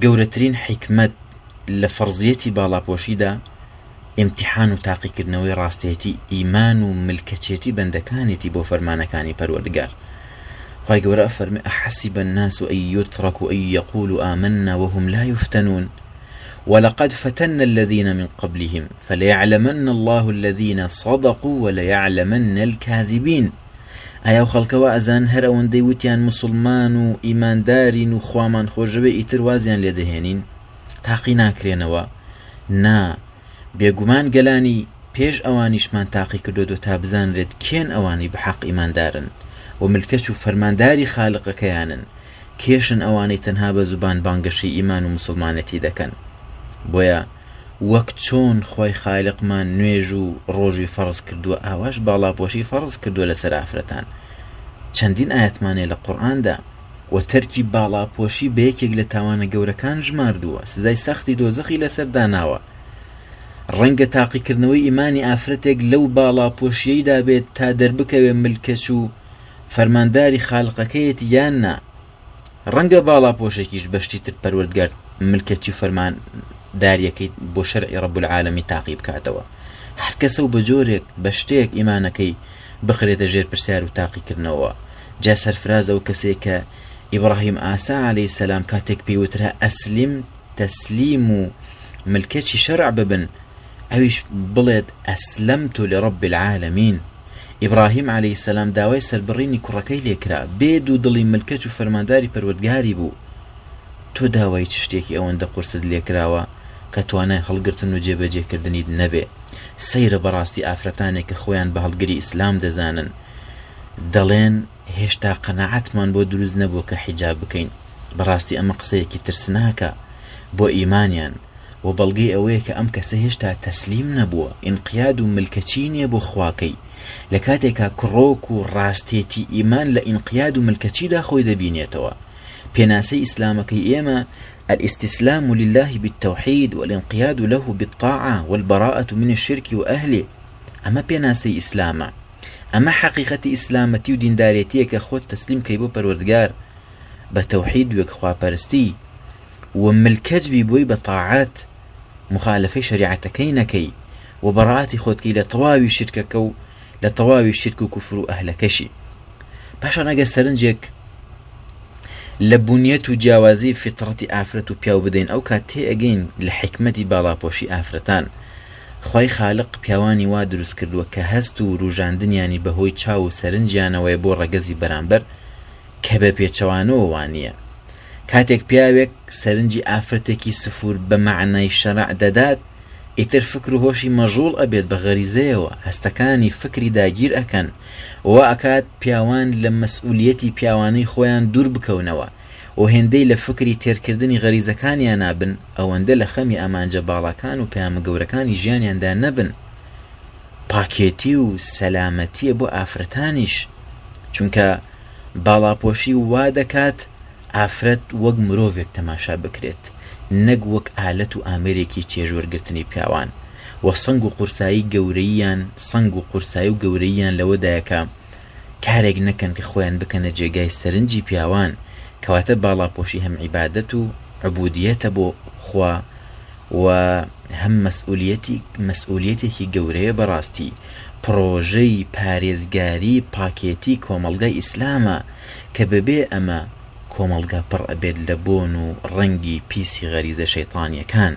گەورەترین حیکمەت لە فەرزیەتی باڵاپۆشیدا ئیمتیحان و تاقیکردنەوەی ڕاستێتی ئیمان و ملکەچێتی بەندەکانێتی بۆ فەرمانەکانی پەروەردگار. خوای گەورە ئەفەرمێ أحسب الناس أن يتركوا أن يقولوا آمنا وهم لا يفتنون ولقد فتنا الذين من قبلهم فليعلمن الله الذين صدقوا وليعلمن الكاذبين. ئایا ئەو خەڵکە وا ئەزانن هەر ئەوەندەی وتیان موسڵمان و ئیماندارین و خوامان خۆشدەوێ ئیتر وازیان لێ دەهێنین تاقی ناکرێنەوە؟ نا بێگومان گەلانی پێش ئەوانیشمان تاقی کردۆتەوە تا بزانرێت کێن ئەوانەی بە حەق ئیماندارن و ملکەچ و فەرمانداری خالقەکەیانن کێشن ئەوانەی تەنها بە زوبان بانگەشەی ئیمان و موسڵمانێتی دەکەن بۆیە وەک چۆن خوای خالقمان نوێژ و ڕۆژوی فەڕز کردووە ئاواش باڵاپۆشی فەڕز کردووە لەسەر ئافرەتان چەندین ئایەتمان هەیە لە قورئاندا وە تەرکی باڵاپۆشی بە یەکێک لە تاوانە گەورەکان ژماردووە سزای سەختی دۆزەخی لەسەر داناوە ڕەنگە تاقیکردنەوەی ئیمانی ئافرەتێک لەو باڵاپۆشیەیدا بێت تا دەربکەوێ ملکەچ و فەرمانداری خالقەکەیەتی یان نا ڕەنگە باڵاپۆشێکیش بە شتی تر پەروەردگار ملکەچی و فەرمان داریەکەی بۆ شەرعی ڕب العالمین تاقی بکاتەوە هەر کەسە و بە جۆرێک بە شتێک ئیمانەکەی بخرێتە ژێر پرسیار و تاقیکردنەوە جا سەرفراز ئەو کەسەیە کە ئیبراهیم ئاسا عەلەیهی سەلام کاتێک پێی وترا ئەسلیم تەسلیم و ملکەچی شەرع ببن ئەویش بڵێت ئەسلەمت لرب العالمین ئیبراهیم عەلەیهی سەلام داوای سەربڕینی کوڕەکەی لێکرا، بێ دوودڵی ملکەچ و فەرمانداری پەروەردگاری بوو. تۆ داوای چ شتێکی ئەوەندە قورست لێکراوە کە توانای هەڵگرتن و جێبەجێکردنیت نەبێ؟ سەیرە بەڕاستی ئافرەتانێک کە خۆیان بە هەڵگری ئیسلام دەزانن دەڵێن هێشتا قەناعەتمان بۆ دروست نەبووە کە حیجاب بکەین. بەڕاستی ئەمە قسەیەکی ترسناکە بۆ ئیمانیان. وە بەڵگەی ئەوەیە کە ئەم کەسە هێشتا تەسلیم نەبووە، ئینقیاد و ملکەچی نیە بۆ خواکەی، لە کاتێکا کڕۆک و ڕاستێتی ئیمان لە ئینقیاد و ملکەچیدا خۆی دەبینێتەوە. پێناسەی ئیسلامەکەی ئێمە، الاستسلام للە بالتوحید والانقیاد له بالطاعە والبراءە من الشرک واهله، ئەمە پێناسەی ئیسلامە. ئەمە حەقیقەتی ئیسلامەتی و دیندارێتیە کە خۆت تەسلیم کەی بۆ پەروەردگار بە تەوحید و یەکخواپەرستی، و ملکەچ بی بۆی بە تاعەت مخالەفەی شەریعەتەکەی نەکەی و بەڕاتی خۆت کەی لە تەواوی شرکەکە و لە تەواوی شرک و کوفر و ئەهلەکەشی. پاشان ئەگەر سەرنجێک لە بونیەت و جیاوازی فیتڕەتی ئافرەت و پیاو بدەین ئەو کات تێئەگەین لە حیکمەتی باڵاپۆشی ئافرەتان. خوای خالق پیاوانی وا دروست کردووە کە هەست و وروژاندنیانی بەهۆی چاو و سەرنجیانەوەیە بۆ ڕەگەزی بەرامبەر کە بە پێچەوانەوە وانیە. کاتێک پیاوێک سەرنجی ئافرەتێکی سفور بە مەعنای شەرع دەدات، ئیتر فکر و هۆشی مەژوڵ ئەبێت بە غەریزەیەوە، هەستەکانی فکری داگیر ئەکەن و وا ئەکات پیاوان لە مەسئولیەتی پیاوانەی خۆیان دوور بکەونەوە و هێندەی لە فکری تێرکردنی غەریزەکانیانا بن ئەوەندە لە خەمی ئامانجە باڵاکان و پەیامە گەورەکانی ژیانیاندا نەبن. پاکێتی و سەلامەتیە بۆ ئافرەتانیش، چونکە باڵاپۆشی وا دەکات ئافرەت وەک مرۆڤێک تەماشا بکرێت نەک وەک ئالەت و ئامێرێکی چێژوەرگرتنی پیاوان و سەنگ و قورسایی گەورەییان سەنگ و قورسایی و گەورەییان لەوەدایە کە کارێک نەکەن کە خۆیان بکەنە جێگای سەرنجی پیاوان کەواتە باڵاپۆشی هەم عیبادەت و عبودیەتە بۆ خوا و هەم مەسئولیەتی مەسئولیەتێکی گەورەیە بەڕاستی پڕۆژەی پارێزگاری پاکێتی کۆمەڵگای ئیسلامە کە بەبێ ئەمە کۆمەڵگا پڕ ئەبێت لە بۆن و ڕەنگی پیسی غەریزە شەیتانیەکان.